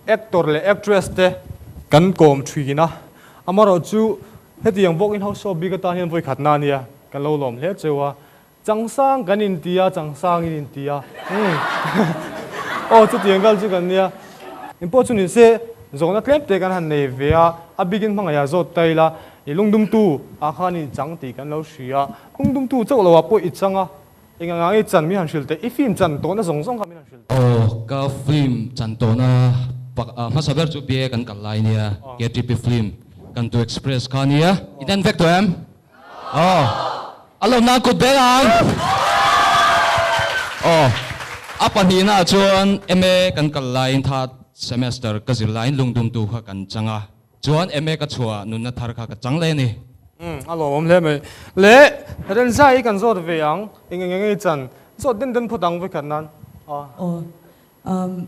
actor leh actress te kan kawm thin a, amaherawhchu hetiang bawk in house show bik atan hian vawikhatna a nia, kan lo lawm hle cheu a, Changsang kan inti a, changsang in inti a. Umm. Aw, chutiang vel chu kan nia. In pawh chu ni se, zawhna tlem te kan han nei ve a, a bikin hmangaihah zawt ta ila, i lungdumtu ah khan i chang tih kan lo hria a. Lungdumtu chauh loah pawh i chang a, eng ang ang i chan min han hrilh teh, i film chan tawhna zawng zawng kha min han hrilh teh. Aw, ka film chan tawhna hmasa ber chu BA kan kal lai nia, KTP film, Kantu Express kha nia. I den vek tawh em? Aw, a lo nan kut beng ang. Aw, a pahnihna ah chuan MA kan kal laiin third semester ka zir laiin lungdumtu kha kan chang a, chuan MA ka chhuah nunna thar kha ka chang leh a ni. Umm, a lawmawm hle mai. Le, Renzai i kan zawt ve ang, eng eng enge i chan? Zawt den den phawt ang vekhat nan. Aw. Aw, Um,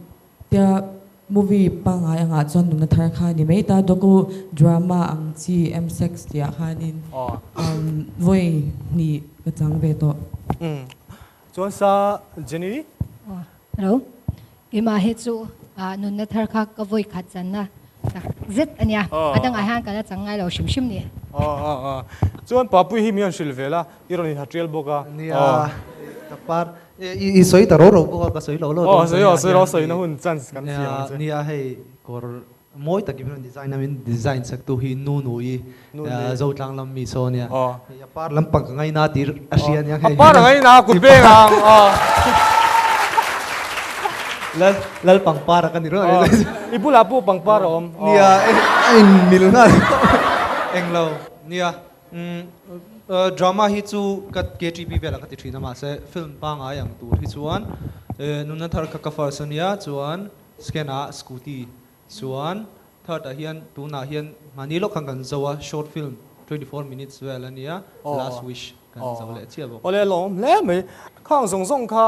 tia movie pangngai angah chuan nunna thar kha ni mai ta, docu drama ang chi M-sex tih ah khanin um, vawi hnih ka chang ve tawh. Um, chuan sa Jenny? Aw, hello. Keimah hi chu ah nunna thar kha ka vawi khat channa tak zet a nia, a dangah hian ka la chang ngai lo hrim hrim ni. Aw, aw, aw. Chuan Papui hi min han hrilh ve la, i rawn inha tial bawk a. Nia, ka par I sawi ta ro ro bawk a, ka sawi lo lo dawn che nia. Sawi ro sawi na hun chance kan siam ang che. Nia hei kawr mawi takin min rawn design a, min design sak tu hi Nu Nui Zotlang lam mi saw nia. Hei a par lampang ka ngaina tir a hria nia hei. A par a ngaina kut beng ang. Lal lal pangpar a ka ni rawh. I bulah pawh pangpar a awm. Nia a in mil nghal englo nia. Umm drama hi chu ka KTP velah ka ti thin a mahse film pangai ang tur hi chuan nunna thar kha ka first ania chuan second ah scooty chuan third ah hian tunah hian mahni lawk khan kan zo a short film 24 minutes vel ania last wish kan zo leh chiah bawk. Awle lawm hle mai khang zawng zawng kha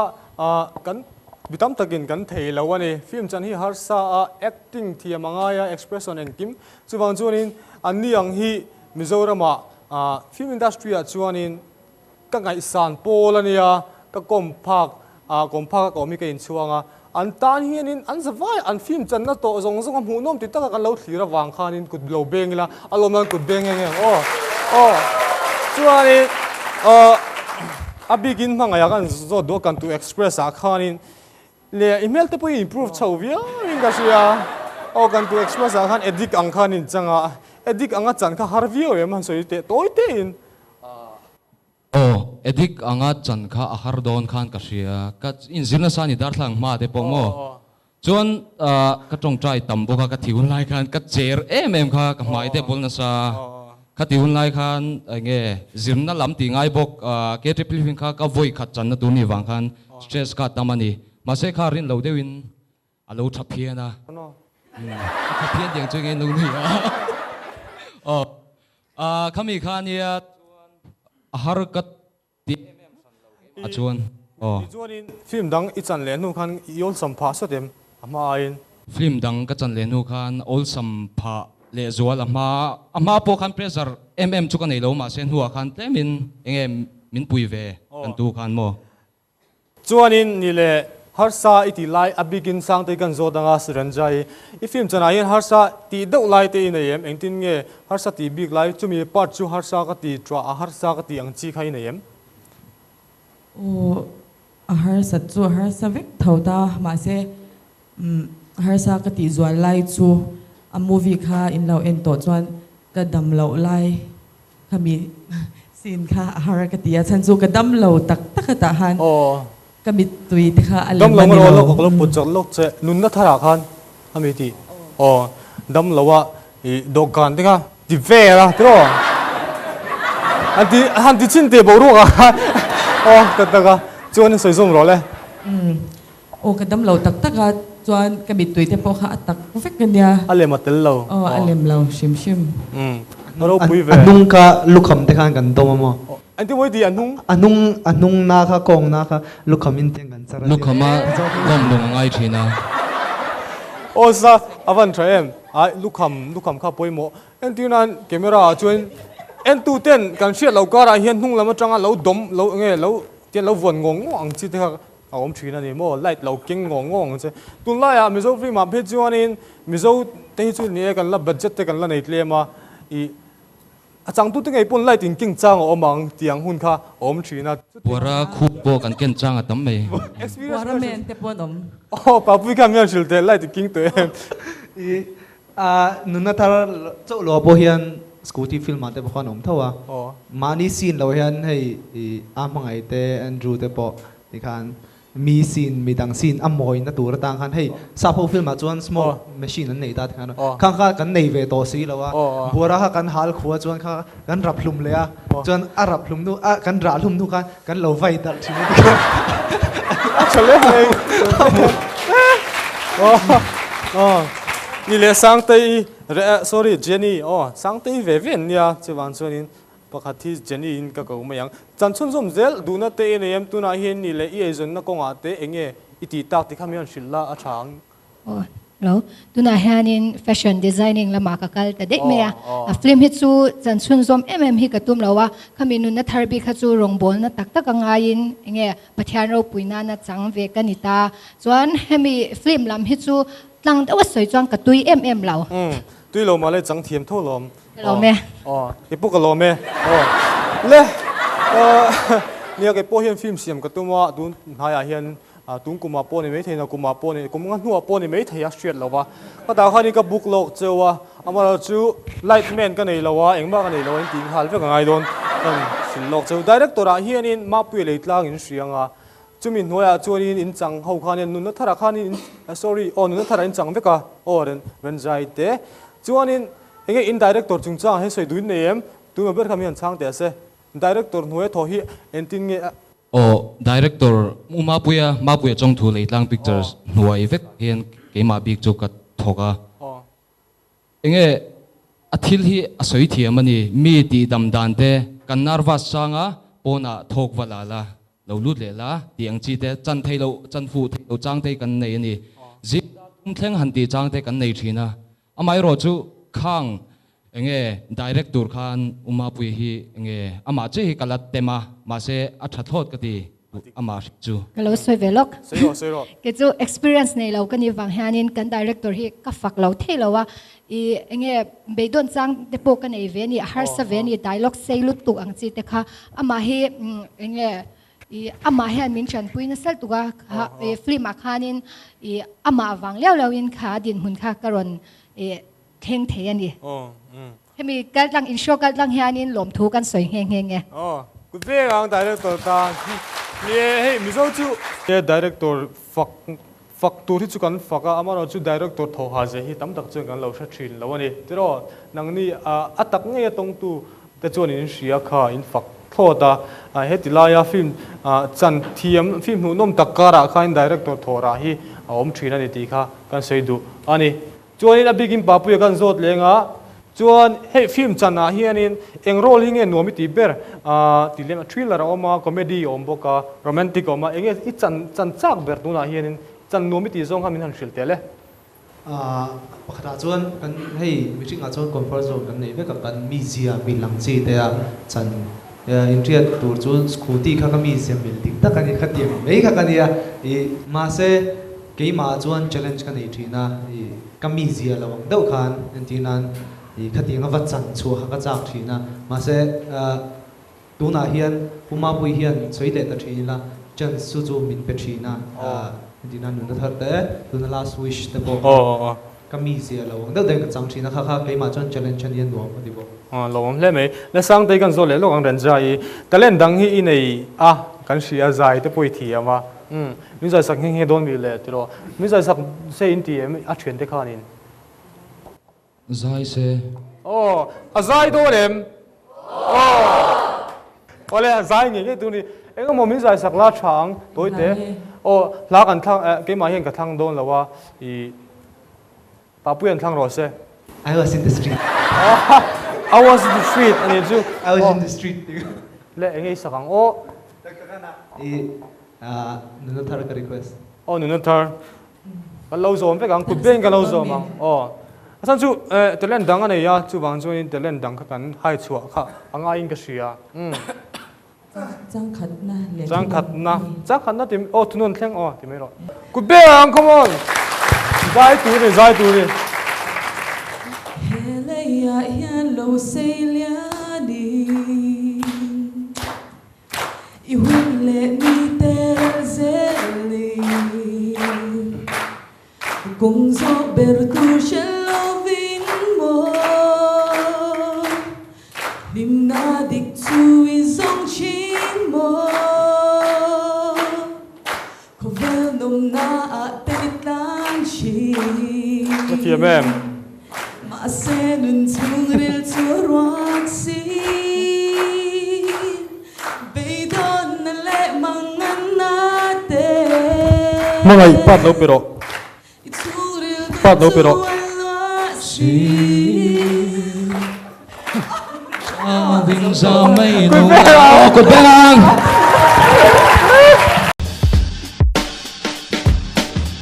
kan mi tam takin kan thei lo a ni film chan hi harsa a acting thiam a ngai a expression engkim chuvang chuanin anni ang hi Mizoramah film industry ah chuanin ka ngaihsan pawl a nia, ka kawm phak ah kawm phak a ka awm hi ka inchhuang a, an tan hianin an zavai an film channa tawh zawng zawng a hmuhnawm ti taka kan lo thlir avang khanin kut lo beng ila, a lawm nan kut beng em em aw aw chuanin aw a bikin hmangaihah kan zawt duh a kan tu express ah khanin Le i hmel te pawh i improve chho viau in ka hria. Aw kan tu express ah khan addict ang khan in chang a, addict anga chan kha har viau em han sawi teh tawi te in. Aw addict anga chan kha a har dawn khan ka hria, ka inzir nasa ni darthlalang hma te pawh maw. Chuan ka tawngtai tam bawk a, ka thi hun lai khan ka cher em em kha ka hmai te a bawl nasa. Kha ti hun lai khan enge zirna lam tih ngai bawk KTP kha ka vawi khat channa tur ni vang khan stress kha tam a ni. Mahse kha rin lo deuhin a lo tha phian a. A tha phian tiang chu enge lo ni a. Aw khami kha nia chuan a har ka ti em em hran lo a chuan aw. Tichuanin film dang i chan leh hnu khan i awlsam phah sawt em a hma aiin? Film dang ka chan leh hnu khan awlsam phah leh zual a hma a hma pawh khan pressure em em chu ka nei lo mahse hnuah khan tlemin enge min pui ve kan tu khan maw. Chuanin ni leh harsa i tih lai a bikin Sangtei kan zawt anga Siranjai i i film chanah hian harsa tih deuh lai te i nei em? Engtin nge harsa tih bik lai chumi part chu harsa ka ti ṭuah a harsa ka tih ang chi kha i nei em? Aw a harsa chu a harsa vek tho ta mahse umm harsa ka tih zual lai chu a movie kha in lo en tawh chuan ka dam loh lai Khami scene kha a har ka ti a, chhan chu ka dam lo tak tak a tah khan ka mittui te kha a lem a ni lo. Dam lo ka lo put chawlh lawk che, nunna thar ah khan ami tih aw dam lo a i dawhkan te kha ti vel a tiraw han ti han ti chhin teh boruak ah khan aw tak tak a chuan sawi zawm rawh le. Aw ka dam lo tak tak a, chuan ka mittui te pawh kha a tak vek a nia. A lem a tel lo. Aw a lem lo hrim hrim. Umm a ropui ve. A hnung kha lukham te khan kan dawm a maw? Engtin maw i tih a hnung? A hnung a hnung na kha kawng na kha lukham in tiang kan char a nia. Lukham a dawm lung a ngai thin a. Aw sa a van tha em? Ai lukham lukham kha pawimawh. Entir nan camera ah chuan entu ten kan hriat loh karah hian hnung lam atanga lo dawm lo nge lo tian lo vuan ngawng ngawng ang chi te kha. a awm thin a ni maw light lo keng ngawng ngawng ang che tunlaiah Mizo film ah phei chuanin Mizo te hi chu ni e kan la budget te kan la nei tlem a ih a changtute ngei pawn light in keng chang a awm ang tih ang hun kha a awm thin a. Buara khup pawh kan ken chang a tam mai. Buara men te pawh an awm. Aw Papui khan mian hrilh teh light i king tawh em. I nunna thar chauh lo ah pawh hian scooty film ah te pawh khan awm tho a. Mahni scene lo hian hei i a hmangaih te Andrew te pawh tikhan Mi scene, mi dang scene a mawina tur atang khan hei sap ho film ah chuan smoke machine an nei ta ti khan khang kha kan nei ve tawh si lo a, buara kha kan hal khua chuan kha kan rap hlum leh a, chuan a rap hlum hnu a kan rah hlum hnu khan kan lo vai darh thin a ti khan a tha hle mai. Ni leh Sangtei sorry Jenny aw Sangtei ve ve an nia chuvang chuanin Pakhat hi Jenny in ka ko mai ang. Chan chhunzawm zel duhna te i nei em? Tunah hian ni leh i eizawnna kawngah te eng nge i tih tak ti kha mi rawn hrilh la a tha ang. Aw lo, tunah hianin fashion designing lamah ka kal ta daih mai a. A film hi chu chan chhunzawm em em hi ka tum lo a, khami nunna thar bik kha chu rawngbawlna tak tak a ngaiin eng nge Pathian ropui nana chang ve ka ni ta. Chuan hemi film lam hi chu tlang deuh a sawi chuan ka tui em em lo. Umm, tui lo mah le chang thiam tho lawm. Ka lawm e. Aw, kei pawh ka lawm e. Aw, le, nia kei pawh hian film siam ka tum a, tun hnaiah hian tun kumah pawh ni maithei na kumah pawh ni, kum nga hnuah pawh ni maithei a hriat lo va. Ka tah khanin ka book lawk cheu a, amaherawh chu light man ka nei lo a, engmah ka nei lo a, in tih nghal vek a ngai dawn kan hrilh lawk cheu. Director ah hianin Mapuia Leitlang in hria ang a, chumi hnuaiah chuanin in chang ho khanin nunna tharah khanin in, sorry, aw nunna tharah in chang vek a, aw Renzai te chuanin Enge in director chungchang he sawi duin nei em? Tuna ber kha mi han chhang teh se. Director hnuaia thaw hi engtin nge a. Aw director U Mapuia, Mapuia Chawngthu Leitlang Pictures hnuai vek hian keimah bik chu ka thawk a. Enge a thil hi a sawi thiam a ni, mi tih dam dan te kan nervous chang a, pawnah thawk va la la, lo lut leh la tih ang chi te chan thei loh, chan fuh thei loh chang te hi kan nei a ni. Zing dar tum thleng han tih chang te kan nei thin a. Amaherawh chu khang enge direct tur khan U Mapuia hi enge amah chiah hi ka la tem a, mahse a tha thlawt ka ti amah hrim chu. Ka lo sawi ve lawk. Sawi rawh, sawi rawh. Kei chu experience nei lo ka nih vang hianin kan director hi ka fak lo thei lo a, i enge beidawn chang te pawh ka nei ve a ni, a harsa ve a ni, dialogue sei lutuk ang chi te kha amah hi enge I amah hian min tanpui nasa lutuk a, kha film ah khanin i amah vang liau liau in kha dinhmun kha ka rawn thleng thei a ni. Hemi kal tlang in show kal tlang hianin lawmthu kan sawi nghe nghe nge. Aw, kut veng ang director tan. Ni e, hei Mizo chu. He director fak fak tur hi chu kan fak a, amaherawh chu director thawha zia hi tam tak chuan kan lo hre thin lo a ni. Tiraw, nangni a tak ngei a tawngtu te chuan in hria kha in fak thlawt a, heti laia film chan thiam, film hmuhnawm tak karah khan director thawhrah hi a awm thin a ni tih kha kan sawi duh a ni. Chuanin a bikin Papuia kan zawt leng a, chuan hei film chanah hianin eng role hi nge nuam i tih ber tih lem a, thriller a awm a, comedy a awm bawk a, romantic a awm a, eng nge i chan chan chak ber tunah hianin chan nuam i tih zawng kha min han hrilh tel e. Pakhatah chuan kan hei mihringah chuan comfort zone kan nei vek a, kan mizia mil ang chi te a chan inriat tur chu scooty kha ka mizia mil dik tak a ni kha tiang mai kha ka nia ih mahse keimah chuan challenge ka nei thin a ih ka mizia lo ang deuh khan entir nan ih khatiang a va chan chhuah kha ka chak thin a mahse Tunah hian Pu Mapui hian sawi leh ta thin ila, chance chu chu min pe thin a, entirna nunna thar te, tuna last wish te pawh kha ka mi zia lo ang deuh deuhin ka chang thin a, kha kha keimah chuan challenge a nia nuam ka ti bawk. Lawmawm hle mai. La Sangtei kan zawt leh lawk ang Renza i talent dang hi i nei a, kan hria zai te pawh i thiam a, min zai sak nghe nghe dawn mi le tiraw, min zai sak se in ti em a thiante khanin? Zai se. Aw, a zai dawn em? Aw. Awle, a zai ngei ngei tur ni. Eng emaw min zai sak la tha ang, tawi te. Aw, hla kan thlang, eh, keimah hian ka thlang dawn lo a, i Papui an thlang rawh se. I was in the street. I was in the street a ni chu. I was in the street. Le, eng nge i sak ang aw? I, nuna thar ka request. Aw, nuna thar. Kan lo zawm vek ang, kut veng kan lo zawm ang. Aw. A chhan chu talent dang a nei a, chuvang chuanin talent dang kha kan hai chhuah kha a ngaiin ka hria. Umm. Changkhatna leh Changkhatna Changkhatna ti aw thunawn thleng aw ti mai rawh. Kut ber ang come on. Zai tur ni zai tur ni. He leiah hian lo sei lian in i hun leh ni tel zel in. Kawng zawh ber tur hre lovin maw Hlimna dik chu i zawng thin maw Khawvel nawmna ah te i tlan thin Ka thiam em? Mahse nun chhungril chu a ruak si Beidawnna leh manganna te. Hmangaih pat lo pe rawh. Pat lo pe rawh. Kut beng ang!